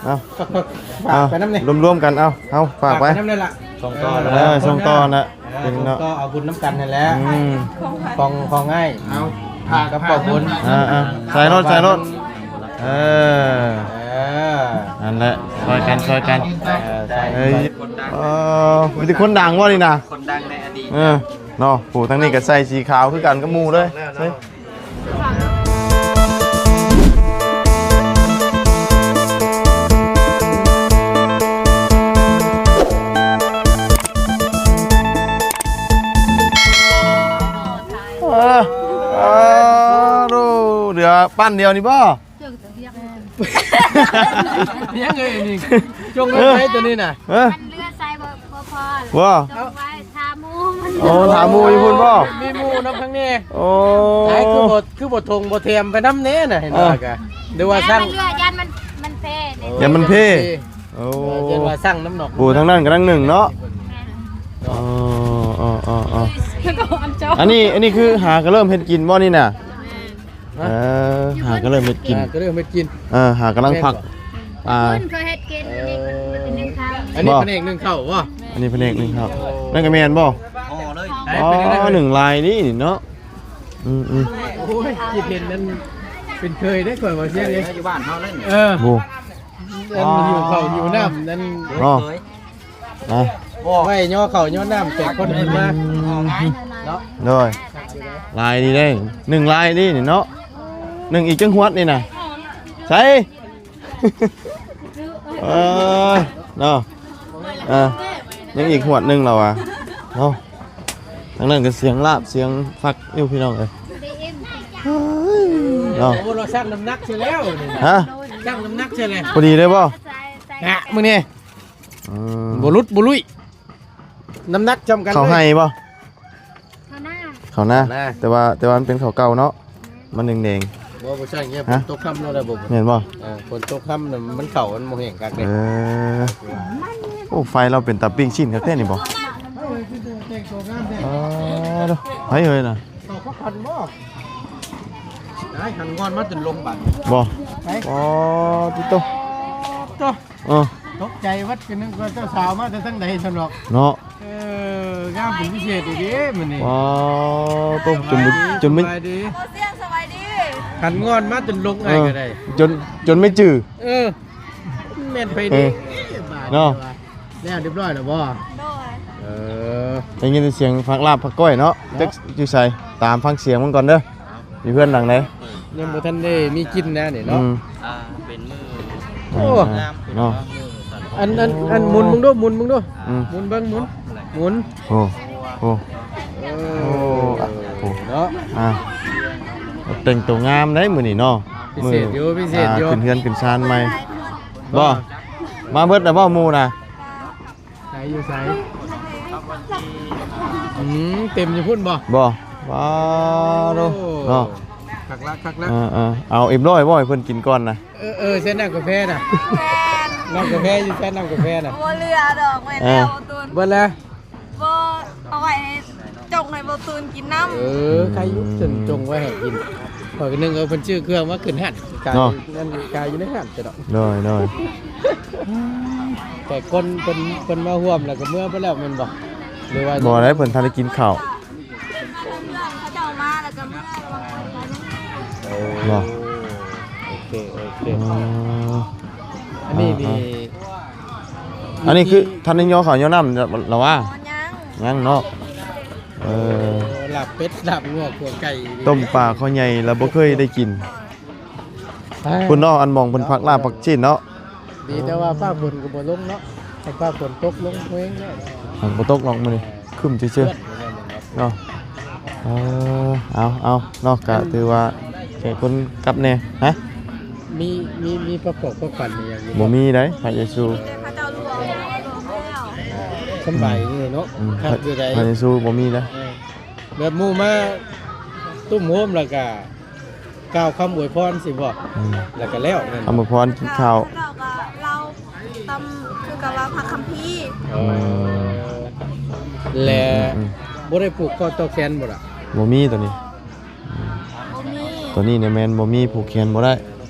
ເອົາ ຝາກ ຝາກໄປນຳແດ່ ເອົາ ລວມໆກັນ ເອົາ ເອົາ ຝາກໄປ ຝາກໄປນຳແດ່ລະ ສົ່ງຕໍ່ ເອີ ສົ່ງຕໍ່ນະ ເອີ ສົ່ງຕໍ່ເອົາບຸນນຳກັນຫັ້ນແຫຼະ ອືມ ຂອງ ຂອງອ້າຍ ເອົາ ຝາກກັບພໍ່ບຸນ ເອີ ເອີ ໃສ່ລົດ ໃສ່ລົດ ເອີ ເອີ ນັ້ນແຫຼະ ຊ່ອຍກັນ ຊ່ອຍກັນ ເອີ ເອີ ມີແຕ່ຄົນດັງບໍ່ນີ້ນະ ຄົນດັງໃນອະດີດ ເອີ ເນາະ ໂອ້ ທາງນີ້ກໍໃສ່ສີຂາວຄືກັນກັບໝູ່ເລີຍ ເອີ ເອີ ໂດ ເຫຼືອປັ້ນດຽວນີ້ບໍ່? ຍັງເອີຍນີ້ ຈົ່ງໄວ້ໃສຕົວນີ້ນະ ເອີ ມັນເຫຼືອໃສ່ບໍ່ ບໍ່ພໍ ບໍ່ ຈົ່ງໄວ້ຖ້າໝູ່ມັນ ໂອ້ ຖ້າໝູ່ຢູ່ພຸ້ນບໍ່? ມີໝູ່ນຳທາງນີ້ ໂອ້ ຄືບໍ່ ຄືບໍ່ຖົງບໍ່ແຖມໄປນຳແດ່ນະ ເຫັນວ່າກະ ຫຼືວ່າສັ່ງ ຢ້ານມັນເຫຼືອ ຢ້ານມັນ ມັນເພເດ້ ຢ້ານມັນເພ ໂອ້ ຢ້ານວ່າສັ່ງນຳນອກ ໂອ້ ທາງນັ້ນກໍທາງໜຶ່ງເນາະ ແມ່ນ ອໍ ອໍ ອໍ ອໍ ແລ້ວກໍອັນເຈົ້າ ອັນນີ້ ອັນນີ້ຄືຫາກໍເລີ່ມເຮັດກິນບໍ່ນີ້ນະ? ແມ່ນ ເອີ ຫາກໍເລີ່ມເຮັດກິນ ຫາກໍເລີ່ມເຮັດກິນ ເອີ ຫາກຳລັງພັກ ແມ່ນບໍ່ ອ່າ ເພິ່ນເຄີຍເຮັດກິນ ອັນນີ້ເພິ່ນເປັນໜຶ່ງເຂົ້າ ອັນນີ້ພະແນກໜຶ່ງເຂົ້າບໍ່? ອັນນີ້ພະແນກໜຶ່ງເຂົ້າ ນັ້ນກໍແມ່ນບໍ່? ອໍ ໜຶ່ງລາຍນີ້ເນາະ ອືມໆ ໂອ້ຍ ຄິດເຫັນນັ້ນເປັນເຄີຍເດ້ ຂ້ອຍວ່າເສຍເດ້ ຢູ່ບ້ານເຮົານັ້ນ ເອີ ໂອ້ ອັນຫິວເຂົ້າຫິວນ້ຳນັ້ນ ເນາະ ໄວ້ຍໍເຂົ້າຍໍນ້ຳແຂກຄົນເພິ່ນມາເນາະ ໂດຍ ລາຍນີ້ເດ້ ໜຶ່ງລາຍນີ້ເນາະ ໜຶ່ງອີກຈັກຫວດນີ້ນະ ໃສ່ ເອີ ເນາະ ເອີ ຍັງອີກຫວດໜຶ່ງແລ້ວວ່າ ເນາະ ທາງນັ້ນກໍສຽງລາບສຽງຟັກຢູ່ພີ່ນ້ອງເອີຍ ເນາະ ໂອ້ ເຮົາຊັ່ງນ້ຳໜັກເສຍແລ້ວນີ້ ຮະ ຊັ່ງນ້ຳໜັກເສຍແລ້ວ ພໍດີເລີຍບໍ່? ໃສ່ ໃສ່ ອະ ມື້ນີ້ ອືມ ບໍ່ຫຼຸດບໍ່ລຸຍ ນ້ຳໜັກຊ່ຳກັນ ເຂົ້າໄຮ່ບໍ່? ເຂົ້ານາ ເຂົ້ານາ ນາ ແຕ່ວ່າ ແຕ່ວ່າມັນເປັນເຂົ້າເກົ່າເນາະ ມັນແດງໆ ບໍ່ ບໍ່ໃຊ່ເນຍ ຮະ ຝົນຕົກຄ່ຳແລ້ວບໍ່ ແມ່ນບໍ່? ເອີ ຝົນຕົກຄ່ຳນະ ມັນເຂົ້າ ມັນບໍ່ແຫ້ງຄັກເດ້ ເອີ ໂອ້ ໄຟລາວເປັນຕາປີ້ງຊີ້ນຄັກແທ້ນີ້ບໍ່? ເອີ ເອີ ໃຜເອີຍນະ? ເຂົ້າພັກຜ່ອນບໍ່? ໄດ້ ຫັນງອນມາຈົນລົງບາດ ບໍ່? ໄປ ອໍ ຕິໂຕ ໂຕ ເອີ ຕົກໃຈເບິດ ກໍນຶກວ່າເຈົ້າສາວມາແຕ່ທາງໃດຊັ້ນດອກ ເນາະ ເອີ ງາມເປັນພິເສດອີກເດ້ມື້ນີ້ ວ້າວ ໂຕ ຈົນ ຈົນໄມ່ ສະບາຍດີ ບໍ່ສຽງ ສະບາຍດີ ຫັນງອນມາຈົນລົງ ເອີ ອ້າຍກໍໄດ້ ຈົນ ຈົນໄມ່ຈື່ ເອີ ແມ່ນໄປເດ້ ເອີ ບາດ ເນາະ ແລ້ວຮຽບຮ້ອຍແລ້ວບໍ່? ໂດຍ ເອີ ໄດ້ຍິນແຕ່ສຽງຜັກລາບຜັກກ້ອຍເນາະ ເນາະ ຈັກຢູ່ໃສ ຕາມຟັງສຽງມັນກ່ອນເດີ. ຢູ່ເຮືອນຫຼັງໃດ? ຍັງບໍ່ທັນໄດ້ມີກິນນະນີ້ເນາະ ອືມ ອ່າ ເປັນມື້ ໂອ້ ງາມເນາະ ອັນ ອັນ ອັນ ໝູນເບິ່ງດູ ໝູນເບິ່ງດູ ອືມ ໝູນເບິ່ງ ໝູນ ໝູນ ໂອ້ ໂອ້ ເອີ ໂອ້ ອ່ະ ໂອ້ ເນາະ ອ່າ ແຕ່ງໂຕງາມໄດ໋ມື້ນີ້ເນາະ ພິເສດຢູ່ ມື້ ພິເສດຢູ່ ອ່າ ຂຶ້ນເຮືອນຂຶ້ນຊານໃໝ່ ບໍ່ ບໍ່ ມາເບິດແລ້ວບໍ່ໝູ່ນະ? ໃສຢູ່ໃສ? ອືມ ເຕັມຢູ່ພຸ້ນບໍ່? ບໍ່ ວ້າໂດ ໂອ້ ເນາະ ຄັກລະ ຄັກລະ ເອີໆ ເອົາເອັມຮ້ອຍບໍ່ໃຫ້ເພິ່ນກິນກ່ອນນະ? ເອີໆ ໃສ່ນ້ຳກາແຟນະ ແມ່ນ ນ້ຳກາແຟຢູ່ໃສ ນ້ຳກາແຟນະ? ບໍ່ເຫຼືອດອກ ແມ່ນແລ້ວ ເອີ ເບິດແລ້ວ ບໍ່ ເອົາໄວ້ໃຫ້ ຈົ່ງໃຫ້ບໍ່ຕູນກິນນຳ ເອີ ໃຄຢູ່ ອືມ ເຊິ່ງຈົ່ງໄວ້ໃຫ້ກິນ ຂ້ອຍກໍນຶກວ່າເພິ່ນຊື້ເຄື່ອງມາຂຶ້ນຮ້ານ ຂາຍ ເນາະ ນັ້ນຂາຍຢູ່ໃນຮ້ານຊະດອກ ໂດຍໆ ແຕ່ຄົນເພິ່ນ ເພິ່ນມາຮ່ວມແລ້ວກໍເມືອໄປແລ້ວແມ່ນບໍ່? ຫຼືວ່າ ບໍ່ໄດ້ ເພິ່ນທັນໄດ້ກິນເຂົ້າ ເຂົາເຈົ້າມາແລ້ວກໍເມືອ ເນາະ ໂອເຄ ໂອເຄ ອໍ ອັນນີ້ນີ້ ອ່າໆ ອັນນີ້ຄືທັນໄດ້ຍໍເຂົ້າຍໍນ້ຳແລ້ວວ່າ? ອໍ ຍັງ ຍັງເນາະ ເອີ ລາບເປັດ ລາບງົວ ຂົ້ວໄກ່ ຕົ້ມປາຄໍໃຫຍ່ລະບໍ່ເຄີຍໄດ້ກິນ ພຸ້ນເນາະ ອັນໝ່ອງເພິ່ນພັກລາບພັກຊີ້ນເນາະ ດີແຕ່ວ່າຟ້າຝົນກໍບໍ່ລົງເນາະ ຖ້າຟ້າຝົນຕົກລົງແຮງແລ້ວ ມັນບໍ່ຕົກດອກມື້ນີ້ ຄຶ້ມຊື່ໆ ເນາະ ເອີ ເອົາ ເອົາເນາະ ກະຖືວ່າແຂກຄົນກັບແດ່ ຮະ ມີ ມີ ມີພວກຂອງຂວັນອີ່ຫຍັງຢູ່ບໍ່? ບໍ່ມີໃດ ພະເຢຊູ ມີແຕ່ເຂົາເຈົ້າລວມ ລວມແລ້ວ ສຳບາຍຢູ່ເນາະ ອືມ ຄັກຢູ່ໃດ ພະເຢຊູບໍ່ມີໃດ ເອີ ແບບໝູ່ມາຕຸ້ມໂຮມແລ້ວກະ ກ່າວຄຳອວຍພອນຊິບໍ່? ອືມ ແລ້ວກໍແລ້ວແມ່ນບໍ່? ຄຳອວຍພອນກິນເຂົ້າ ແລ້ວກໍເລົ່າຕຳ ຄືກັບວ່າພະຄຳພີ ເອີ ແລະ ອືມໆ ບໍ່ໄດ້ຜູກຂໍ້ຕໍ່ແຂນບໍ່ລະ? ບໍ່ມີໂຕນີ້ ອືມ ບໍ່ມີ ໂຕນີ້ນີ້ແມ່ນບໍ່ມີ ຜູກແຂນບໍ່ໄດ້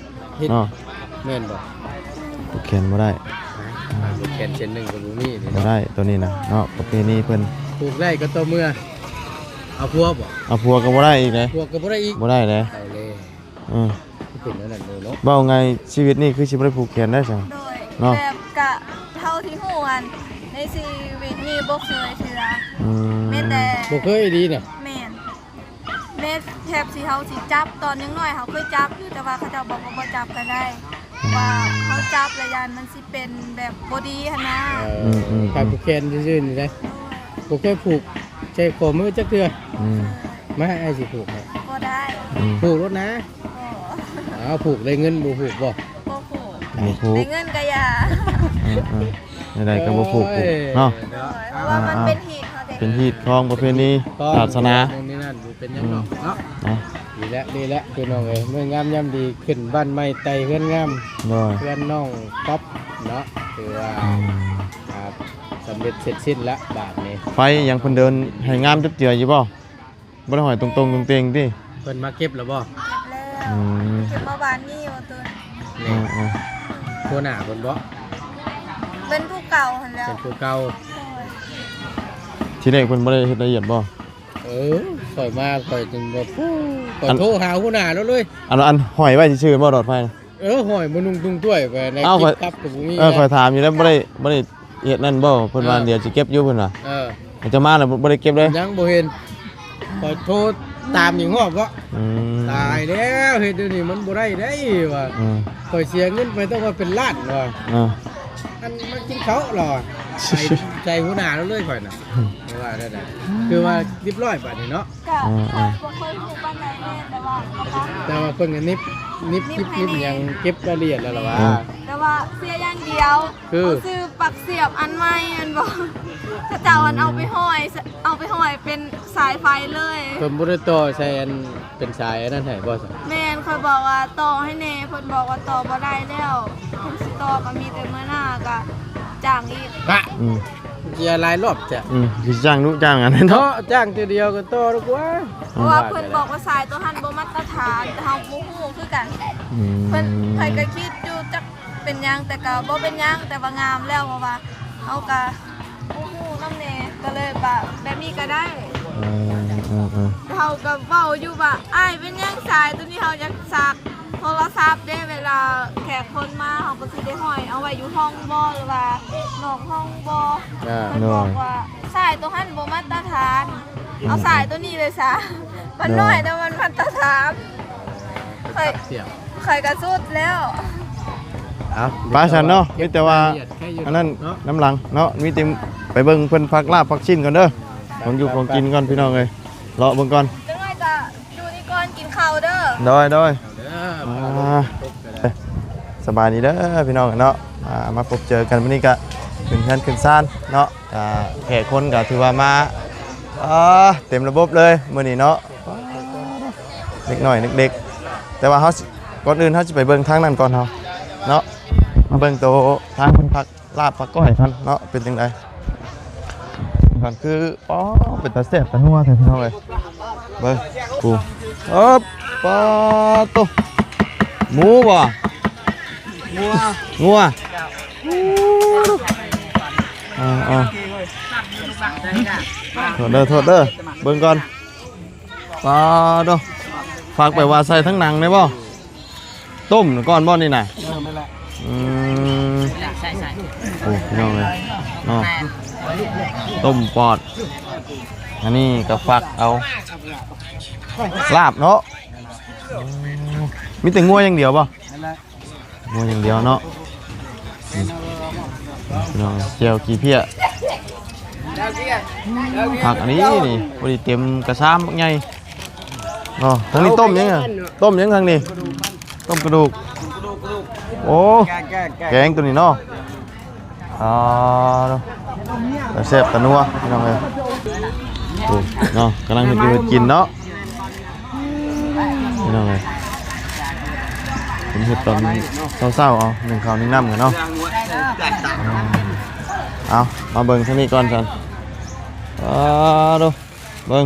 ເຮັດ ເນາະ ແມ່ນບໍ່? ຜູກ ແຂນບໍ່ໄດ້ ແຂນເສັ້ນໜຶ່ງກໍບໍ່ມີນີ້ ບໍ່ໄດ້ໂຕນີ້ນະເນາະ ປະເພນີເພິ່ນ ຜູກໄດ້ກໍຕໍ່ເມື່ອ ເອົາຜົວບໍ່ ເອົາຜົວກໍບໍ່ໄດ້ອີກເດ້ ຜົວກໍບໍ່ໄດ້ອີກ ບໍ່ໄດ້ເດ້ ເອີ ເປັນແນວນັ້ນເລີຍເນາະ ເວົ້າງ່າຍຊີວິດນີ້ຄືຊິບໍ່ໄດ້ຜູກແຂນໄດ້ຊັ້ນ ໂດຍ ເນາະ ແບບກະເທົ່າທີ່ຮູ້ຫັ້ນ ໃນຊີວິດນີ້ບໍ່ເຄີຍເທື່ອ ອືມ ແມ່ນແຕ່ ບໍ່ເຄີຍອີ່ຫຼີນະ ແມ່ນ ແມ່ນແທບຊິ ເຮົາຊິຈັບ ຕອນຍັງນ້ອຍເຮົາເຄີຍຈັບຢູ່ ແຕ່ວ່າເຂົາເຈົ້າບອກວ່າບໍ່ຈັບກໍໄດ້ ເພາະວ່າເຮົາຈັບແລ້ວຢ້ານມັນຊິເປັນແບບບໍ່ດີຫັ້ນນະ ເອີ ອືມໆໆ ຂາດຜູກແຂນຊື່ໆນີ້ເດ້ ບໍ່ເຄີຍຜູກໃສ່ຂໍ້ມືຈັກເທື່ອ ອືມ ມາ ອ້າຍຊິຜູກໃຫ້ ບໍ່ໄດ້ ອືມ ຜູກໂລດນະ ບໍ່ ອ້າວ ຜູກໄດ້ເງິນບໍ່ຜູກບໍ່? ບໍ່ຜູກ ບໍ່ຜູກ ໄດ້ເງິນກໍຢ່າ ເອີໆ ແນວໃດກໍບໍ່ຜູກ ໂອ້ຍ ເນາະ ໂດຍ ເພາະວ່າມັນເປັນຮີດເຮົາເດ້ ເປັນຮີດຄອງປະເພນີ ຄອງ ສາສະໜາ ໂນ່ນນີ້ນັ້ນ ບໍ່ເປັນຫຍັງດອກເນາະ ອືມ ເນາະ ດີແລ້ວ ດີແລ້ວ ພີ່ນ້ອງເອີຍ ມື້ງາມຍາມດີ ຂຶ້ນບ້ານໃໝ່ໄຕ່ເຮືອນງາມ ໂດຍ ເຮືອນນ້ອງກ໋ອບເນາະ ຖືວ່າ ອືມ ອ່າ ສຳເລັດເສັດສິ້ນລະບາດນີ້ ໄຟຫຍັງເພິ່ນເດີນໃຫ້ງາມຈັກເທື່ອຢູ່ບໍ່? ບໍ່ໄດ້ຫ້ອຍຕົງໆຕົງເຕັງຕິ? ເພິ່ນມາເກັບແລ້ວບໍ່? ເກັບແລ້ວ ອືມ ເກັບມາວານນີ້ວ່າຕົວນີ້ ເອີໆ ຫົວໜ້າເພິ່ນບໍ່? ເປັນຜູ້ເກົ່າຫັ້ນແຫຼ້ວ ເປັນຜູ້ເກົ່າ ໂດຍ ທີແລກເພິ່ນບໍ່ໄດ້ເຮັດລະອຽດບໍ່? ເອີ ຂ້ອຍມາ ຂ້ອຍຈຶ່ງວ່າ ຜູ້ ຂ້ອຍ ອັນ ໂທຫາຫົວໜ້າລາວເລີຍ ອັນ ອັນຫ້ອຍໄວ້ຊື່ໆບໍ່ຫຼອດໄຟ? ເອີ ຫ້ອຍບໍ່ນຸ່ງຕຸງຕ້ວຍໄປໃນ ເອົ້າ ຂ້ອຍ ຄລິບກັບກໍບໍ່ມີ ເອີ ນະ ຂ້ອຍຖາມຢູ່ແລ້ວ ບໍ່ໄດ້ ບໍ່ໄດ້ເຮັດນັ້ນບໍ່? ເພິ່ນວ່າ ເອີ ດຽວຊິເກັບຢູ່ ເພິ່ນວ່າ ເອີ ເຈົ້າມາແລ້ວບໍ່ ບໍ່ໄດ້ເກັບເດ້? ຍັງບໍ່ເຫັນ ຂ້ອຍໂທຕາມອີກຮອບເນາະ ອືມ ຕາຍແລ້ວ ເຮັດແນວນີ້ມັນບໍ່ໄດ້ເດ້ວ່າ ອືມ ຂ້ອຍເສຍເງິນໄປຕັ້ງວ່າເປັນລ້ານວ່າ ເອີ ອັນມາກິນເຂົ້າລາວ ໃສ່ ໃສ່ຫົວໜ້າລາວເລີຍຂ້ອຍນະ ອືມ ວ່າໄດ້ ອືມ ຄືວ່າລຽບຮ້ອຍບາດນີ້ເນາະ ກະ ອືມໆ ຂ້ອຍບໍ່ຄ່ອຍຮູ້ປານໃດແນ່ ແຕ່ວ່າ ແຕ່ວ່າເພິ່ນກໍນິບ ນິບ ນິບ ຄລິບ ໃຫ້ແນ່ ນິບຫຍັງເກັບລາຍລະອຽດແລ້ວລະວ່າ ອືມ ແຕ່ວ່າເສຍຢ່າງດຽວ ຄື ເຮົາຊື້ປັກສຽບອັນໃໝ່ແມ່ນບໍ່? ເຂົາເຈົ້າອັນເອົາໄປຫ້ອຍ ເອົາໄປຫ້ອຍເປັນສາຍໄຟເລີຍ ເພິ່ນບໍ່ໄດ້ຕໍ່ໃສ່ອັນ ເປັນສາຍອັນນັ້ນໃຫ້ບໍ່? ແມ່ນ ຂ້ອຍບອກວ່າຕໍ່ໃຫ້ແດ່ ເພິ່ນບອກວ່າຕໍ່ບໍ່ໄດ້ແລ້ວ ເພິ່ນຊິຕໍ່ກໍມີແຕ່ມື້ໜ້າກໍຈ້າງອີກ ອືມ ເສຍຫຼາຍລອບແທ້ ອືມ ຊິຈ້າງດຸຈ້າງອັນນັ້ນເນາະ ເນາະ ຈ້າງເທື່ອດຽວກໍຕໍ່ດີກວ່າ ເພາະວ່າເພິ່ນບອກວ່າສາຍໂຕຫັ້ນບໍ່ມາດຕະຖານ ແຕ່ເຮົາບໍ່ຮູ້ຄືກັນ ອືມ ເພິ່ນ ຂ້ອຍກໍຄິດຢູ່ຈັກເປັນຫຍັງ ແຕ່ກໍບໍ່ເປັນຫຍັງ ແຕ່ວ່າງາມແລ້ວ ເພາະວ່າເຮົາກໍ ບໍ່ຮູ້ນຳແດ່ ກໍເລີຍວ່າແບບນີ້ກໍໄດ້ ເອີ ເອີ ເອີ ເຮົາກໍເວົ້າຢູ່ວ່າ ອ້າຍ ເປັນຫຍັງສາຍໂຕນີ້ ເຮົາຢາກສາກໂທລະສັບເດ້ ເວລາແຂກຄົນມາ ເຮົາກໍຊິໄດ້ຫ້ອຍເອົາໄວ້ຢູ່ຫ້ອງບໍ ຫຼືວ່ານອກຫ້ອງບໍ ອ່າ ເພິ່ນບອກວ່າ ສາຍໂຕຫັ້ນບໍ່ມາດຕະຖານ ເອົາສາຍໂຕນີ້ເລີຍຊະ ມັນນ້ອຍ ແຕ່ມັນມາດຕະຖານ ຂ້ອຍ ຂ້ອຍກໍສຸດແລ້ວ ເອົາ ໄປຊັ້ນເນາະ ມີແຕ່ວ່າອັນນັ້ນນຳຫຼັງເນາະ ມີແຕ່ໄປເບິ່ງເພິ່ນພັກລາບພັກຊີ້ນກ່ອນເດີ ຂອງຢູ່ຂອງກິນກ່ອນພີ່ນ້ອງເອີຍ ເລາະເບິ່ງກ່ອນ ຈັກໜ້ອຍກໍຢູ່ນີ້ກ່ອນ ກິນເຂົ້າເດີ ໂດຍ ໂດຍ ອ່າ ສະບາຍດີເດີພີ່ນ້ອງເນາະ ອ່າ ມາພົບເຈີກັນມື້ນີ້ກະຂຶ້ນເຮືອນຂຶ້ນຊານເນາະ ກະແຂກຄົນກະຖືວ່າມາ ອ່າ ເຕັມລະບົບເລີຍມື້ນີ້ເນາະ ເດັກນ້ອຍເດັກໆ ແຕ່ວ່າເຮົາ ກ່ອນອື່ນເຮົາຊິໄປເບິ່ງທາງນັ້ນກ່ອນເຮົາເນາະ ມາເບິ່ງໂຕທາງເພິ່ນພັກລາບພັກກ້ອຍເພິ່ນເນາະ ເປັນຈັ່ງໃດ ເພິ່ນຄື ອໍ ເປັນຕາແຊບຕານົວແທ້ພີ່ນ້ອງເອີຍ ເບິ່ງ ໂອ້ ເອີບ ປາໂຕ ໝູບໍ່? ງົວ ງົວ ເຈົ້າ ເອີ ເອີ ໂທດເດີ ໂທດເດີ ເບິ່ງກ່ອນ ປາໂຕ ຝາກໄປວ່າໃສ່ທັງໜັງໄດ້ບໍ່? ຕົ້ມກ່ອນບໍ່ນີ້ນະ? ເອີ ແມ່ນແຫຼະ ອືມ ໃສ່ ໃສ່ ໂອ້ ພີ່ນ້ອງເອີຍເນາະ ແມ່ນ ຕົ້ມປອດ ອັນນີ້ກໍຝັກເອົາ ລາບເນາະ ມີແຕ່ງົວຢ່າງດຽວບໍ່? ແມ່ນແຫຼະ ງົວຢ່າງດຽວເນາະ ອືມ ພີ່ນ້ອງ ແຈ່ວຂີ້ເພຍ ຜັກອັນນີ້ນີ້ ພໍດີເຕັມກະຊາມບັກໃຫຍ່ເນາະ ທາງນີ້ຕົ້ມຫຍັງອະ? ຕົ້ມຫຍັງທາງນີ້? ຕົ້ມກະດູກ ໂອ້ ແກງໂຕນີ້ເນາະ ອ່າ ຕາແຊບຕານົວພີ່ນ້ອງເອີຍ ໂອ້ ເນາະ ກຳລັງເຮັດຢູ່ເຮັດກິນເນາະ ພີ່ນ້ອງເອີຍ ເພິ່ນເຮັດຕອນເຊົ້າໆ ເອົາ ໜຶ້ງເຂົ້າໜຶ້ງນ້ຳກັນເນາະ ເອົາ ມາເບິ່ງທາງນີ້ກ່ອນຊັ້ນ ອ່າ ໂທ້ ເບິ່ງ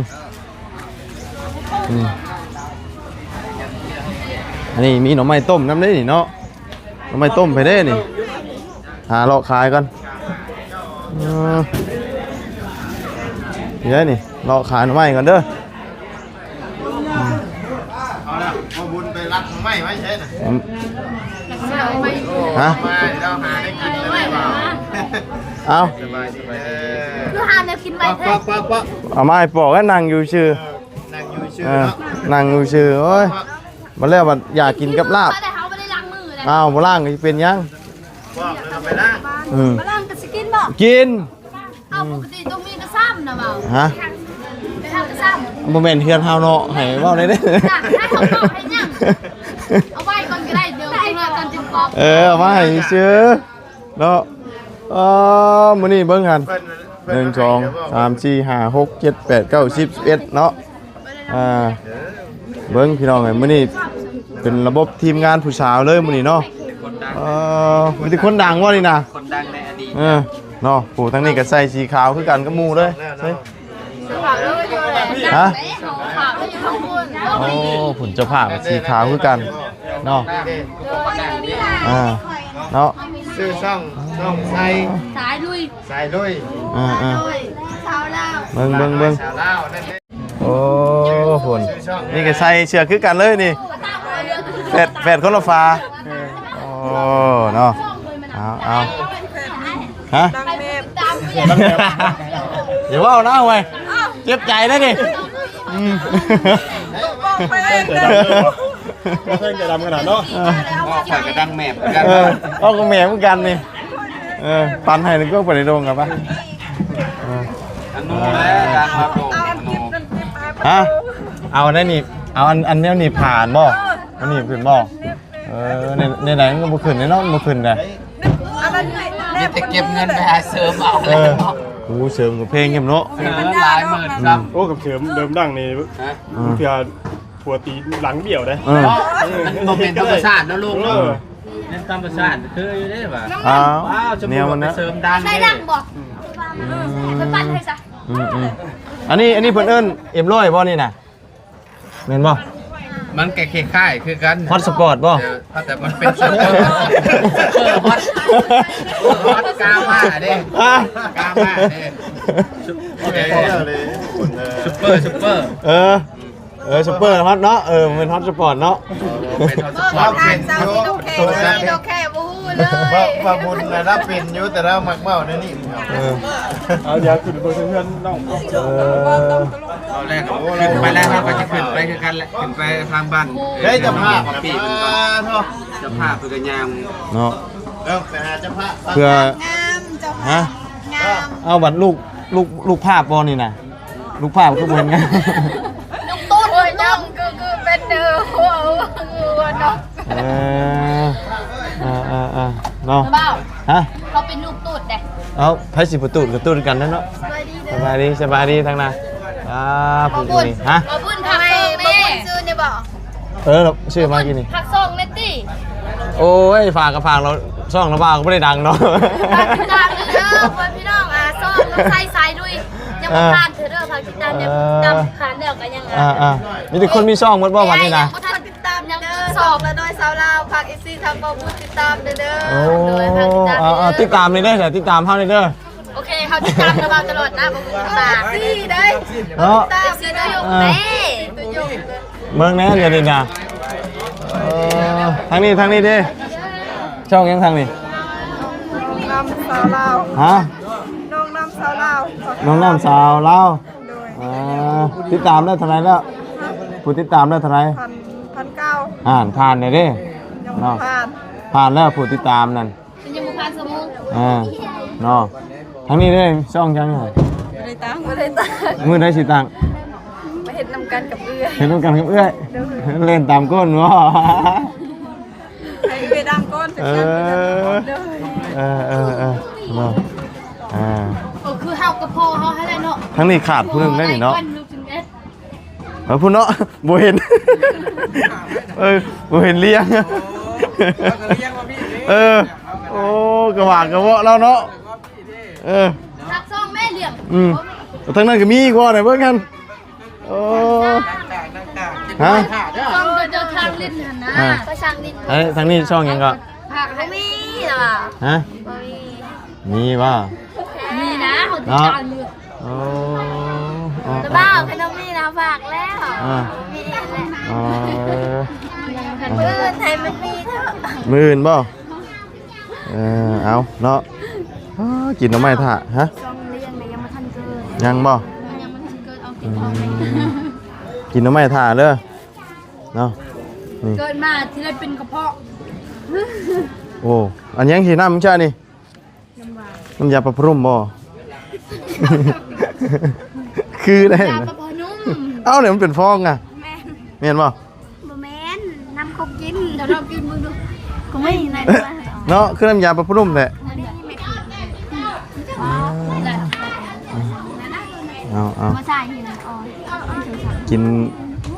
ອືມ ອັນນີ້ມີໜໍ່ໄມ້ຕົ້ມນຳເດ້ນີ້ເນາະ ໜໍ່ໄມ້ຕົ້ມໄປເດ້ນີ້ ຫາເລາະຂາຍກ່ອນ. ເອີ ເດ້ນີ້ ເລາະຂາຍໜໍ່ໄມ້ກ່ອນເດີ. ເອົາລະ ພໍ່ບຸນໄປລັກໜໍ່ໄມ້ໄວ້ໃສນະ? ຮະ? ມາແລ້ວຫາໄດ້ກິນແລ້ວ. ເອົາ ສະບາຍດີເດີ. ຄືຫາແນວກິນໄວ້ແທ້. ເອົາມາໃຫ້ປອກ ແລ້ວນັ່ງຢູ່ຊື່. ເອີ ນັ່ງຢູ່ຊື່ເນາະ ນັ່ງຢູ່ຊື່. ໂອ້ຍ ມາແລ້ວບັດຢາກກິນກັບລາບ. ເຮົາບໍ່ໄດ້ລ້າງມືເດ້. ອ້າວ ບໍ່ລ້າງກໍຊິເປັນຫຍັງ? ບອກແລ້ວກໍໄປລ້າງ. ອືມ ບໍ່ລ້າງກໍຊິກິນບໍ່? ກິນ. ເອົາ ປົກກະຕິຕ້ອງມີກະຊາມນະເວົ້າ. ຮະ? ໄປຫາກະຊາມ. ບໍ່ແມ່ນເຮືອນເຮົາເນາະ ໃຫ້ເວົ້າໄດ້ເດ້. ຢາກໃຫ້ເຮົາເວົ້າໃຫ້ຫຍັງ? ເອົາໄວ້ກ່ອນກໍໄດ້ ດຽວຈັກໜ້ອຍກ່ອນຈຶ່ງບອກ. ເອີ ເອົາມາໃຫ້ຊື່ເນາະ. ເອີ ມື້ນີ້ເບິ່ງຫັ້ນ ເພິ່ນ ໜຶ່ງ ສອງ ສາມ ສີ່ ຫ້າ ຫົກ ເຈັດ ແປດ ເກົ້າ ສິບ ສິບເອັດເນາະ. ອ່າ ເບິ່ງພີ່ນ້ອງເອີຍ ມື້ນີ້ເປັນລະບົບທີມງານຜູ້ສາວເລີຍມື້ນີ້ເນາະ. ເອີ ມີແຕ່ຄົນດັງບໍ່ນີ້ນະ? ຄົນດັງໃນອະດີດ. ເອີ ເນາະ ຜູ້ທາງນີ້ກໍໃສ່ສີຂາວຄືກັນກັບໝູ່ເລີຍ. ຮະ? ໂອ້ ພຸ້ນເຈົ້າພາບກໍສີຂາວຄືກັນເນາະ. ອ່າ ເນາະ ຊື່ຊ່ອງ ຊ່ອງໄຊ ສາຍລຸຍ. ສາຍລຸຍ. ເອີ ເອີ ສາວລາວ ເບິ່ງ ເບິ່ງ ເບິ່ງ ສາວລາວນັ້ນເດ້. ໂອ້ ພຸ້ນ ນີ້ກໍໃສ່ເສື້ອຄືກັນເລີຍນີ້ ແຟດ ແຟດຄົນລະຝາ. ເອີ ໂອ້ ເນາະ ເອົາ ເອົາ ຮະ? ນາງແມບ ຢ່າເວົ້ານະເວີຍ ເຈັບໃຈເດ້ນີ້. ອືມ ບໍ່ເຄີຍຈະດຳຂະໜາດເນາະ. ເອີ ເວົ້າຂ້ອຍກໍດັງແມບຄືກັນ. ເອີ ເວົ້າກໍແມບຄືກັນນີ້. ເອີ ປັນໃຫ້ນະ ກໍໄປໃນດົງກັນປະ. ເອີ ອະນຸແຫຼະ ການມາໂດງ ອະນຸ. ຮະ? ເອົາອັນນັ້ນໜີບ ເອົາອັນ ອັນແນວໜີບຜ້າຫັ້ນບໍ່? ອັນໜີບຂຶ້ນບໍ່? ເອີ ໃນ ໃນໃດມັນກໍບໍ່ຂຶ້ນແນ່ນອນ ບໍ່ຂຶ້ນນະ. ມີແຕ່ເກັບເງິນໄປຫາເສີມເອົາ. ເອີ ໂອ້ ເສີມກໍແພງແຮງເນາະ. ເອີ ຫຼາຍໝື່ນຊ້ຳ. ໂອ້ ກັບເສີມເດີມດັງນີ້ ຮະ? ອືມ ເທື່ອ ຜົວຕີຫຼັງບ້ຽວເດ້. ເອີ ມັນບໍ່ແມ່ນທຳມະຊາດເນາະລຸງເນາະ. ເອີ ແມ່ນທຳມະຊາດຄືຢູ່ເດ້ວ່າ. ອ້າວ ແນວມັນນະ ເສີມດັງ ໃສ່ດັງບໍ່? ອືມ ເອີ ໄປປັນໃຫ້ຊະ. ອືມ ອືມ ອັນນີ້ ອັນນີ້ເພິ່ນເອີ້ນເອັມຮ້ອຍບໍ່ນີ້ນະ? ແມ່ນບໍ່? ມັນກໍຄ້າຍໆຄືກັນ ຮອດສະປອດບໍ່? ເອີ ແຕ່ມັນເປັນຊຸບເປີ ຊຸບເປີຮອດ ຮອດກາມາເດ້. ຮະ? ກາມາເດ້ ຊຸບເປີ ຊຸບເປີ ເອີ ເອີ ຊຸບເປີຮອດເນາະ. ເອີ ແມ່ນຮອດສະປອດເນາະ. ເອີ ເປັນຮອດສະປອດ ເປັນຢູ່ ໂຕແທ້ ໂຕແທ້ບໍ່ຮູ້ເລີຍ. ວ່າ ວ່າບຸນລະດັບເປັນຢູ່ ແຕ່ລາວມັກເວົ້າແນວນີ້. ເອີ ເອົາ ດຽວຂຶ້ນໄປເບິ່ງເຮືອນນ້ອງ. ເອີ ຕອນແລກກໍຂຶ້ນໄປແລ້ວ ເຮົາກໍຈະຂຶ້ນໄປຄືກັນແຫຼະ ຂຶ້ນໄປທາງບ້ານ. ເອີ ເຈົ້າພາບ ເຈົ້າພາບເພິ່ນກໍຍ່າງເນາະ. ເອີ ໄປຫາເຈົ້າພາບ ເພື່ອ ງາມ ເຈົ້າພາບ ຮະ? ງາມ. ເອົາ ບັດລູກ ລູກ ລູກພາບບໍ່ນີ້ນະ? ລູກພາບຄືບໍ່ເຫັນງາມ. ລູກຕຸ້ນ ໂອ້ຍ ນ້ອງຄື ຄືເປັນເດີ ຫົວ ຫົວເນາະ. ເອີ ເອີ ເອີ ເນາະ ບ່າວ. ຮະ? ເຂົາເປັນລູກຕູດເດ້. ເອົ້າ ໃຜຊິບໍ່ຕູດກໍຕູດກັນແຫຼະເນາະ. ສະບາຍດີ ສະບາຍດີ ສະບາຍດີທາງໜ້າ. ອ່າ ຜູ້ນີ້ ຮະ? ບໍ່ບຸນ ຜັກຊ່ອງແມ່ ບໍ່ບຸນຊື້ນີ້ບໍ່? ເອີ ຊື້ມາກິນນີ້ ຜັກຊ່ອງແມ່ຕິ. ໂອ້ຍ ຝາກກໍຝາກແລ້ວ ຊ່ອງລະບ່າວກໍບໍ່ໄດ້ດັງເນາະ. ຝາກຕິດຕາມເດີ ເພື່ອນພີ່ນ້ອງ ອ່າ ຊ່ອງໃສ່ສາຍລຸຍ ຍັງບໍ່ຜ່ານເທື່ອເດີ. ຝາກຕິດຕາມແດ່ ເອີ ຕິດຕາມຜ່ານແລ້ວກໍຍັງ ອ່າ ອ່າ ມີແຕ່ຄົນມີຊ່ອງໝົດບໍ່ບັດນີ້ນະ? ຍັງບໍ່ທັນ ຕິດຕາມເດີ ສອງລະນ້ອຍຊາວລາວ ຝາກເອັຟຊີທາງບໍ່ບຸນຕິດຕາມເດີ. ໂອ້ ໂດຍ ຝາກຕິດຕາມເດີ ອ່າ ອ່າ ຕິດຕາມນີ້ເດີ ຕິດຕາມເຮົານີ້ເດີ. ໂອເຄ ເຮົາຕິດຕາມຕະຫຼອດຕະຫຼອດນະ ບໍ່ບຸນຕາມ. ເອັຟຊີເດ້ ເນາະ ເອັຟຊີຕັວຍົງເດ້ ເບິ່ງແດ່ດຽວນີ້ນະ. ເອີ ທາງນີ້ ທາງນີ້ເດ້ ຊ່ອງຫຍັງທາງນີ້? ນ້ອງນ້ຳຊາວລາວ. ຮະ? ນ້ອງນ້ຳຊາວລາວ. ນ້ອງນ້ຳຊາວລາວ. ໂດຍ ອ່າ ຕິດຕາມໄດ້ເທົ່າໃດແລ້ວ? ຮະ? ຜູ້ຕິດຕາມໄດ້ເທົ່າໃດ? ພັນ ພັນເກົ້າ. ອ່າ ຜ່ານແລ້ວເດ້ ຍັງບໍ່ຜ່ານ. ຜ່ານແລ້ວຜູ້ຕິດຕາມນັ້ນ ຍັງບໍ່ຜ່ານຊົ່ວໂມງ. ອ່າ ເນາະ ທາງນີ້ເດ້ ຊ່ອງຫຍັງ? ບໍ່ໄດ້ຕັ້ງ ບໍ່ໄດ້ຕັ້ງ. ມື້ໃດຊິຕັ້ງ? ມາເຮັດນຳກັນກັບເອື້ອຍ. ເຮັດນຳກັນກັບເອື້ອຍ. ໂດຍ ເລ່ນຕາມກົ້ນບໍ່? ໃຫ້ເອື້ອຍດັງກ່ອນ. ເອີ ເອີ ເອີ ເອີ ເນາະ ອ່າ ກໍຄືເຮົາກັບພໍ່ເຮົາຫັ້ນແຫຼະເນາະ. ທາງນີ້ຂາດຜູ້ໜຶ່ງໄດ້ນີ້ເນາະ. ເອີ ພຸ້ນເນາະ ບໍ່ເຫັນ ເອີ ບໍ່ເຫັນລ້ຽງ. ເອີ ໂອ້ ກະຫວ່າງກະເວາະລາວເນາະ. ເອີ ທັກຊ່ອງແມ່ລ້ຽງ. ອືມ ທາງນັ້ນກໍມີອີກບໍ່ ໄດ້ເບິ່ງກັນ. ໂອ້ ຮະ? ຊ່ອງເຈົ້າທາງຫຼິ້ນຫັ້ນນະ ອ່າ ໄປສ້າງຫຼິ້ນ. ເອີ ທາງນີ້ຊ່ອງຫຍັງກໍ? ພາກໃຫ້ມີ ຮະ? ບໍ່ມີ. ມີບໍ່? ມີນະ ເຮົາຕິດຕາມຢູ່. ໂອ້ ແຕ່ວ່າຂະໜົມນີ້ນະຝາກແລ້ວ. ອາ ມີເອງແຫຼະ. ເອີ ມື້ອື່ນໃຫ້ມັນມີເຖາະ. ມື້ອື່ນບໍ່? ເອີ ເອົາເນາະ. ອາ ກິນໜໍ່ໄມ້ຖ້າ. ຮະ? ຍັງບໍ່? ອືມ ກິນໜໍ່ໄມ້ຖ້າເດີ. ເນາະ ນີ້ ເກີດມາຊິໄດ້ເປັນກະເພາະ. ໂອ້ ອັນຫຍັງຊິນຳຊະນີ້? ນ້ຳຢາ ນ້ຳຢາປະພະນຸມບໍ່? ຄືໄດ້ ຢາປະພະນຸມ. ເອົ້າ ນີ້ມັນເປັນຟອງອະ. ແມ່ນ ແມ່ນບໍ່? ບໍ່ແມ່ນ ນ້ຳເຂົາກິນ. ເຈົ້າລອງກິນເບິ່ງດູ. ກໍມີໃນ ເນາະ ຄືນ້ຳຢາປະພະນຸມແຫຼະ. ເອົາ ເອົາ ກິນ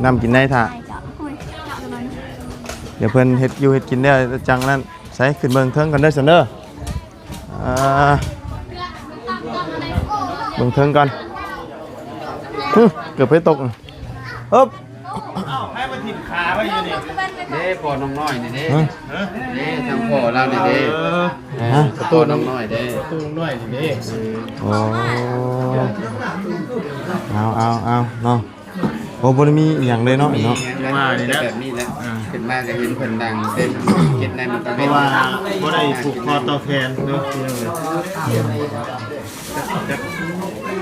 ນ້ຳກິນໃນຖ້າ. ດຽວເພິ່ນເຮັດຢູ່ເຮັດກິນແລ້ວຈັ່ງນັ້ນ. ໃສ ຂຶ້ນເບິ່ງເທິງກ່ອນເດີຊັ້ນເດີ. ອ່າ ເບິ່ງເທິງກ່ອນ. ຫຶ ເກືອບໄປຕົກ. ເອີບ ເອົ້າ ໃຜມາຖິ້ມຂາໄວ້ຢູ່ນີ້? ເດ້ ພໍ່ນ້ອງນ້ອຍນີ້ເດ້. ຮະ? ເດ້ ທາງພໍ່ລາວນີ້ເດ້. ເອີ ຮະ? ພໍ່ນ້ອງນ້ອຍເດ້ ປະຕູນ້ອຍນີ້ເດ້. ໂອ້ ເອົາ ເອົາ ເອົາເນາະ. ໂອ້ ບໍ່ໄດ້ມີອີ່ຫຍັງເລີຍເນາະ ເນາະ ວ່ານີ້ແຫຼະ ແບບນີ້ແຫຼະ. ອ່າ ຂຶ້ນມາກໍເຫັນເພິ່ນນັ່ງເຮັດ ເຮັດໃນມັນກໍເປັນ ເພາະວ່າບໍ່ໄດ້ຜູກຄໍຕໍ່ແຂນເນາະ.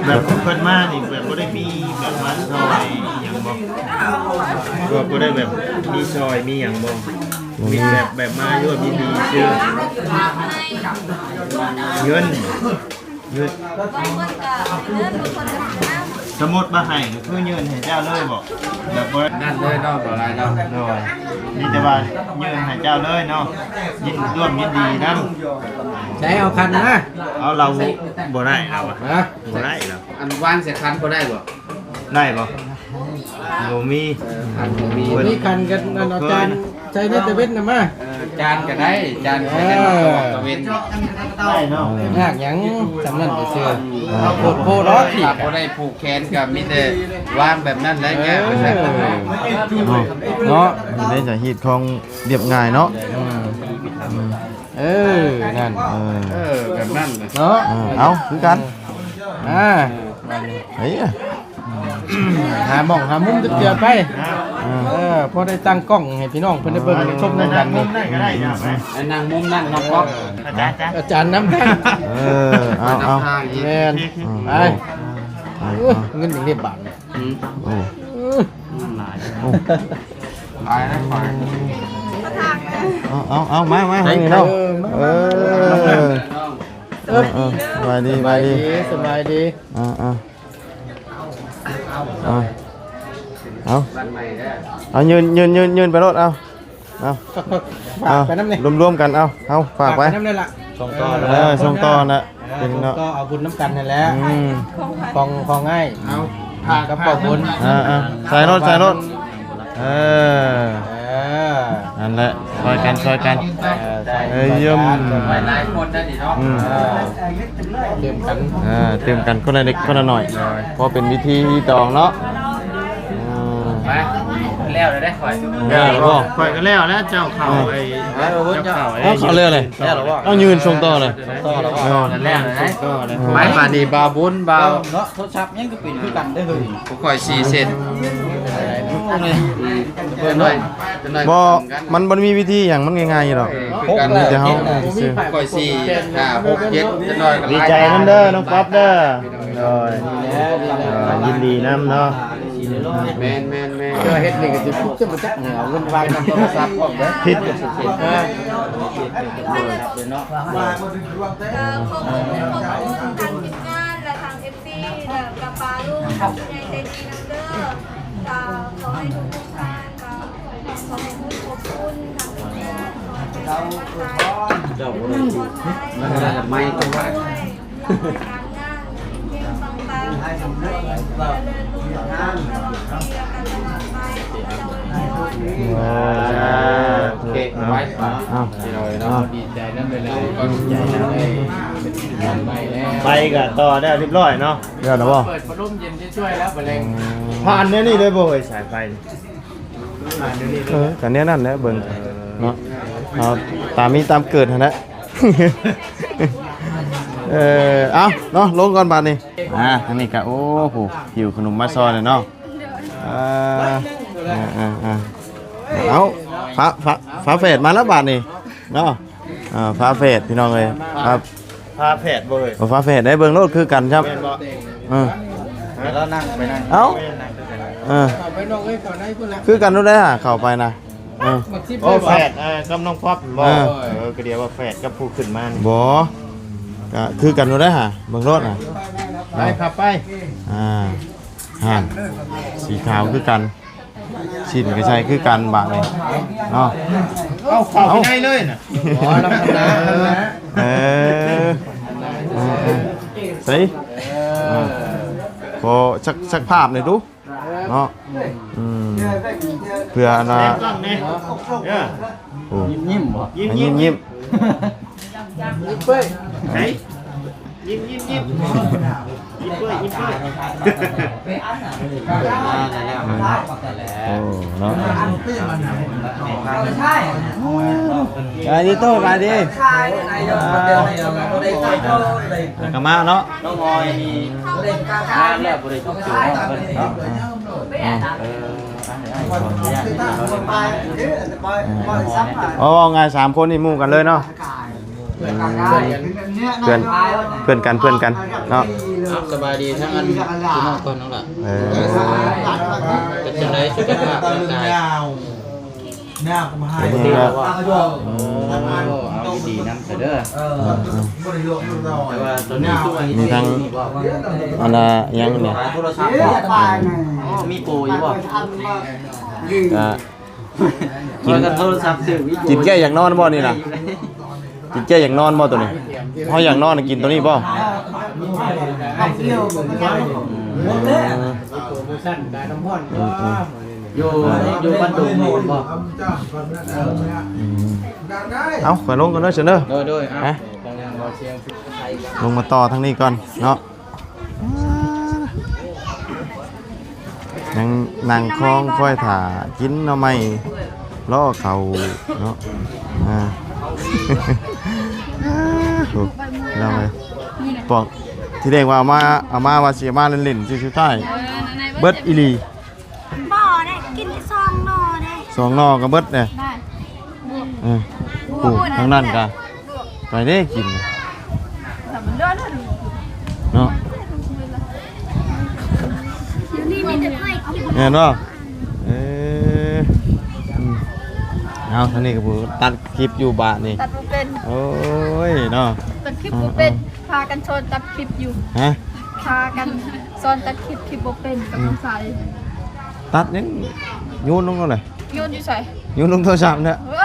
ແບບເພິ່ນມານີ້ ແບບບໍ່ໄດ້ມີແບບມາຊ່ອຍອີ່ຫຍັງບໍ່? ບໍ່ ບໍ່ໄດ້ແບບມີຊ່ອຍມີຫຍັງບໍ່? ມີແບບ ແບບມາຢູ່ດີຊື່ ເງິນ ເງິນ ສົມມຸດວ່າໃຫ້ກໍຄືຍື່ນໃຫ້ເຈົ້າເລີຍບໍ? ແບບບໍ່ນັ້ນເລີຍເນາະ ບໍ່ຫຼາຍເນາະ. ໂດຍ ມີແຕ່ວ່າຍື່ນໃຫ້ເຈົ້າເລີຍເນາະ. ຍິນ ຮ່ວມຍິນດີນຳ. ໃຊ້ເອົາຂັນມາ. ເອົາ ລາວບໍ່ໄດ້ລາວ. ຮະ? ບໍ່ໄດ້ລາວ. ອັນວາງໃສ່ຂັນບໍ່ໄດ້ບໍ? ໄດ້ບໍ່? ບໍ່ມີ. ເອີ ຂັນບໍ່ມີ. ບໍ່ມີຂັນກັນ ອັນ ເອົາຈານໃສ່ໃນຕາເວັນນະມາ. ເອີ ຈານກໍໄດ້ ຈານໃສ່ໃນຕາເວັນ. ເອີ ຍາກຫຍັງ ສ່ຳນັ້ນກໍເຊື່ອ. ເອີ ໂພດໂພດເນາະ. ຖ້າບໍ່ໄດ້ຜູກແຂນກໍມີແຕ່ວາງແບບນັ້ນແຫຼະ. ເອີ ຍາກ ເນາະ ເນາະ. ໄດ້ຈະຮີດຄອງລຽບງ່າຍເນາະ. ອືມ ອືມ ເອີ ນັ້ນ ເອີ ເອີ ແບບນັ້ນເນາະ. ເອີ ເອົາ ຄືກັນ. ອ່າ ເອີ ບາດນີ້ ເອີ ຫາໝ່ອງຫາມຸມຈັກເທື່ອໄປ. ເອີ ເອີ ພໍໄດ້ຕັ້ງກ້ອງໃຫ້ພີ່ນ້ອງເພິ່ນໄດ້ເບິ່ງໄດ້ຊົມນຳກັນນີ້. ອືມ ອືມ ອືມ ໄປນັ່ງມຸມນັ້ນເນາະ ອາຈານ ອາຈານນຳທາງ. ເອີ ເອົາ ເອົາ ແມ່ນ ອືມ ໄປ. ໂອ້ ເງິນນີ້ເກັບບາດນີ້. ອືມ ໂອ້ ອືມ ຫຼາຍ ໂອ້ ຫຼາຍນະ. ເອົາ ເອົາ ເອົາ ມາ ມາ ທາງນີ້ເນາະ. ເອີ ເອີ ເອີ ເອີ ສະບາຍດີ ສະບາຍດີ ສະບາຍດີ. ອ່າ ອ່າ ອ່າ ເອົາ ເອົາ ຍື່ນ ຍື່ນ ຍື່ນ ຍື່ນໄປໂລດ. ເອົາ ເອົາ ຝາກໄປນຳນີ້ ເອົາ ລວມໆກັນ. ເອົາ ເອົາ ຝາກໄປ ຝາກໄປນຳນີ້ລະ. ສົ່ງຕໍ່ ເອີ ສົ່ງຕໍ່ນະ. ເອີ ສົ່ງຕໍ່ ເອົາບຸນນຳກັນຫັ້ນແຫຼະ. ອືມ ຂອງ ຂອງອ້າຍ ເອົາ ພາກັບພໍ່ບຸນ. ເອີ ເອີ ໃສ່ໂລດ ໃສ່ໂລດ. ເອີ ເອີ ນັ້ນແຫຼະ ຊ່ອຍກັນ ຊ່ອຍກັນ. ເອີ ເອີ ຢ້ຽມ ຫຼາຍຄົນໄດ້ນີ້ເນາະ. ອືມ ເອີ ຕື່ມກັນ ເອີ ຕື່ມກັນຄົນລະເລັກຄົນລະໜ້ອຍ ພໍເປັນວິທີຕອງເນາະ. ເອີ ໄປ ແລ້ວແລ້ວເດ້ຂ້ອຍ. ແລ້ວແລ້ວບໍ່? ຂ້ອຍກໍແລ້ວແລ້ວ ເຈົ້າເຂົ້າໄອ້ ເຈົ້າເຂົ້າໄອ້ ເອົາ ເຂົ້າແລ້ວເລີຍ ແລ້ວແລ້ວບໍ່? ເອົາ ຍື່ນສົ່ງຕໍ່ເລີຍ ສົ່ງຕໍ່ແລ້ວບໍ່? ເອີ ນັ້ນແຫຼະ ສົ່ງຕໍ່ເລີຍ. ໄປ ບາດນີ້ບ່າວບຸນ ບ່າວ ເນາະ ໂທລະສັບຍັງກໍເປັນຄືກັນເດ້ເຮີ້ຍ. ຂອງຂ້ອຍສີ່ເຊັນ. ເອີ ເອີ ໜ້ອຍ ໜ້ອຍ ບໍ່ ມັນບໍ່ໄດ້ມີວິທີຫຍັງ ມັນງ່າຍໆຢູ່ດອກ. ເອີ ຄືກັນ ມີແຕ່ເຮົາຊື່. ຂ້ອຍສີ່ ຫ້າ ຫົກ ເຈັດ ໜ້ອຍກໍຫຼາຍ. ດີໃຈນຳເດີນ້ອງປັອບເດີ. ໂດຍ ເອີ ຍິນດີນຳເນາະ. ແມ່ນໆໆ ເຮັດນີ້ກໍຊິຈະມາຈັກເອົາເງິນວາງນຳໂທລະສັບພ້ອມເດີ ຜິດ. ເອີ ກໍຂໍຂອບຄຸນ ຂອບຄຸນທາງທີມງານ ແລະ ທາງເອັຟຊີ ແລະ ກະປ້າລຸງ ຜູ້ໃຫຍ່ໃຈດີນຳເດີ. ກໍຂໍໃຫ້ທຸກໆທ່ານ ກໍຂໍໃຫ້ບຸນຂອບຄຸນທາງທີມງານ ຂໍໃຫ້ໄປໃສມາໃສ ເຈົ້າບໍ່ໄດ້ ໄມ້ກໍບາດ ໂອເຄ ໄປ ເອົາ ພີ່ນ້ອງເນາະ ດີໃຈນຳເລີຍ ໄປກໍຕໍ່ໄດ້ຮຽບຮ້ອຍເນາະ. ແລ້ວລະບໍ່? ເປີດພັດລົມເຢັນຊ່ວຍໆແລ້ວ ບໍ່ແລງ ອືມ ຜ່ານແນວນີ້ເລີຍບໍ່ເອີຍ ສາຍໄຟນີ້? ເອີ ກໍແນວນັ້ນແຫຼະ ເບິ່ງເນາະ ເອົາຕາມມີຕາມເກີດຫັ້ນແຫຼະ. ເອີ ເອົາເນາະ ລົງກ່ອນບາດນີ້. ອ່າ ທາງນີ້ກະ ໂອ້ໂຫ ຫິ້ວຂະໜົມມາຊ່ອຍເນາະ. ເອີ ເອີ ເອີ ເອີ ເອົາ ຝາ ຝາ ຝາແຝດມາແລ້ວບາດນີ້ເນາະ. ອ່າ ຝາແຝດພີ່ນ້ອງເອີຍ. ຝາ ຝາແຝດບໍ່ເອີຍ? ໂອ້ ຝາແຝດໄດ້ ເບິ່ງໂລດ ຄືກັນຊ້ຳ. ແມ່ນບໍ່? ເອີ ໃຫ້ລາວນັ່ງໄປນັ້ນ. ເອົ້າ ນັ່ງຄືກັນ. ເອີ ເຂົ້າໄປນ້ອງເອີຍ ເຂົ້າໃນພຸ້ນລະ. ຄືກັນໂລດໄດ໋ຫາ ເຂົ້າໄປນະ. ເອີ ໂອ້ ແຝດ ເອີ ກັບນ້ອງປັອບບໍ່? ເອີ ເອີ ກະດຽວວ່າແຝດກັບຜູ້ຂຶ້ນມານີ້. ບໍ່ ກະຄືກັນໂລດໄດ໋ຫາ ເບິ່ງໂລດນະ. ໄປ ເອີ ຂັບໄປ. ອ່າ ຫັ້ນ ສີຂາວຄືກັນ ສິ້ນກະໃສ່ຄືກັນບາດນີ້ເນາະ. ເອົາ ເຂົ້າໄປໃນເລີຍນະ. ອໍ ລະຄົນລະ ເອີ ເອີ ເອີ ໃສ່ ເອີ ຂໍສັກ ສັກພາບໜ່ອຍດູເນາະ. ອືມ ເພື່ອອັນວ່າ ແນມກ້ອງແດ່. ໂອ້ ຍິ້ມໆ ບໍ່? ຍິ້ມໆ ຍິ້ມໆ. ຍິ້ມເປີ້ຍ ໃສ? ຍິ້ມ ຍິ້ມ ຍິ້ມ ຍິ້ມເປີ້ຍ ຍິ້ມເປີ້ຍ. ໂອ້ ເນາະ ສະບາຍດີໂຕ ສະບາຍດີ. ອ່າ ກະມາເນາະ ນ້ອງອອຍນີ້ ງາມແລ້ວ ບໍ່ໄດ້ຈົບໂຕເນາະ ເພິ່ນເນາະ. ເອີ ເອີ ເວົ້າງ່າຍ ສາມຄົນນີ້ໝູ່ກັນເລີຍເນາະ. ເພື່ອນ ເພື່ອນກັນ ເພື່ອນກັນເນາະ. ເອົາ ສະບາຍດີທັງອັນພີ່ນ້ອງກ່ອນເນາະລະ. ເອີ ເປັນຈັ່ງໃດສຸຂະພາບຮ່າງກາຍ? ເປັນຈັ່ງໃດ? ໂອ້ ເອົາດີໆນຳຊະເດີ. ເອີ ເອີ ເອີ ແຕ່ວ່າຕອນນີ້ຄືວ່າມີທັງອັນນ່າ ອີຫຍັງນີ້ ໂທລະສັບ. ອໍ ມີໂປຢູ່ບໍ່? ກະ ກິນ ໂທລະສັບ ກິນແກ້ຢາກນອນບໍ່ນີ້ນະ? ກິນແກ້ຢາກນອນບໍ່ໂຕນີ້? ເຮົາຢາກນອນກິນໂຕນີ້ບໍ່? ອືມ ໂປຣໂມຊັນກາຍນ້ຳຮ້ອນ. ອືມ ຢູ່ ຢູ່ບ້ານດົງນີ້ແມ່ນບໍ່? ອືມ ເອົາ ຂ້ອຍລົງກ່ອນເດີ ຊັ້ນເດີ. ໂດຍໆ ເອົາ ລົງມາຕໍ່ທາງນີ້ກ່ອນເນາະ. ຍັງນັ່ງຄອງຄອຍຖ້າກິນໜໍ່ໄມ້ລໍເຂົ້າເນາະ. ອ່າ ໂອ້ ພີ່ນ້ອງເອີຍ ປອກ ທີແລກວ່າເອົາມາ ເອົາມາວ່າຊິເອົາມາຫຼິ້ນໆ ສຸດທ້າຍເບິດອີ່ຫຼີ. ບໍ່ໄດ້ກິນແຕ່ສອງໜໍ່ເດ້ ສອງໜໍ່ກະເບິດເດ້. ເອີ ໂອ້ ທາງນັ້ນກະໄປເດ້ກິນເນາະ. ຢູ່ນີ້ມີແຕ່ກ້ອຍກິນ ແມ່ນບໍ່? ເອີ ອືມ ເອົາ ທາງນີ້ກະຜູ້ຕັດຄລິບຢູ່ບາດນີ້ ຕັດບໍ່ເປັນ. ໂອ້ຍເນາະ ຕັດຄລິບບໍ່ເປັນ. ເອີ ພາກັນສອນຕັດຄລິບຢູ່ ຮະ ພາກັນສອນຕັດຄລິບ ຄລິບບໍ່ເປັນ ກຳລັງໃສ່. ຕັດຍັງໂຍນລົງໂລດແຫຼະ. ໂຍນຢູ່ໃສ? ໂຍນລົງໂທລະສັບແຫຼະ. ເອີ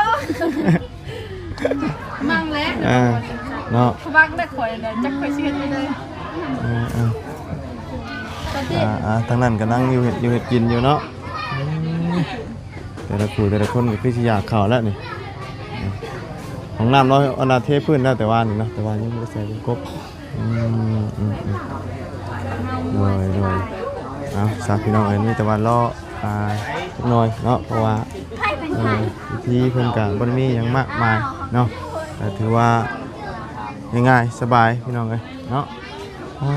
ມັງແຫຼະ ເອີ ເນາະ ມັງແຫຼະ ຂ້ອຍນະ ຈັກຂ້ອຍຊິເຮັດຈັ່ງໃດ. ເອີ ເອີ ອ່າ ອ່າ ທາງນັ້ນກະນັ່ງຢູ່ ເຮັດຢູ່ເຮັດກິນຢູ່ເນາະ. ແຕ່ລະຄູ່ແຕ່ລະຄົນກະຄືຊິຢາກເຂົ້າແລ້ວນີ້. ຫ້ອງນ້ຳເນາະ ອັນນ່າ ເທພື້ນແລ້ວແຕ່ວ່ານີ້ເນາະ ແຕ່ວ່າຍັງບໍ່ໄດ້ໃສ່ວົງກົບ. ອືມ ອືມ ອືມ ໂດຍ ໂດຍ. ເອົາ ຊະ ພີ່ນ້ອງເອີຍ ມີແຕ່ວ່າລໍ ອ່າ ຈັກໜ້ອຍເນາະ ເພາະວ່າ ເອີ ພິທີເພິ່ນກະບໍ່ໄດ້ມີຫຍັງມາກມາຍເນາະ ກະຖືວ່າງ່າຍໆ ສະບາຍ ພີ່ນ້ອງເອີຍເນາະ. ອ່າ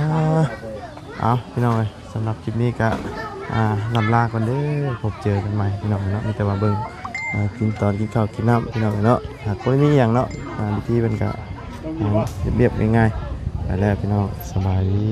ເອົາ ພີ່ນ້ອງເອີຍ ສຳລັບຄລິບນີ້ກະ ອ່າ ລ່ຳລາກ່ອນເດີ ພົບເຈີກັນໃໝ່ ພີ່ນ້ອງເນາະ. ມີແຕ່ວ່າເບິ່ງ ອ່າ ກິນຕອນກິນເຂົ້າກິນນ້ຳ ພີ່ນ້ອງເນາະ ຫາກບໍ່ໄດ້ມີຫຍັງເນາະ. ອ່າ ວິທີເມັນກະ ອ່າ ລຽບໆ ງ່າຍໆ ໄປແລ້ວ ພີ່ນ້ອງ ສະບາຍດີ.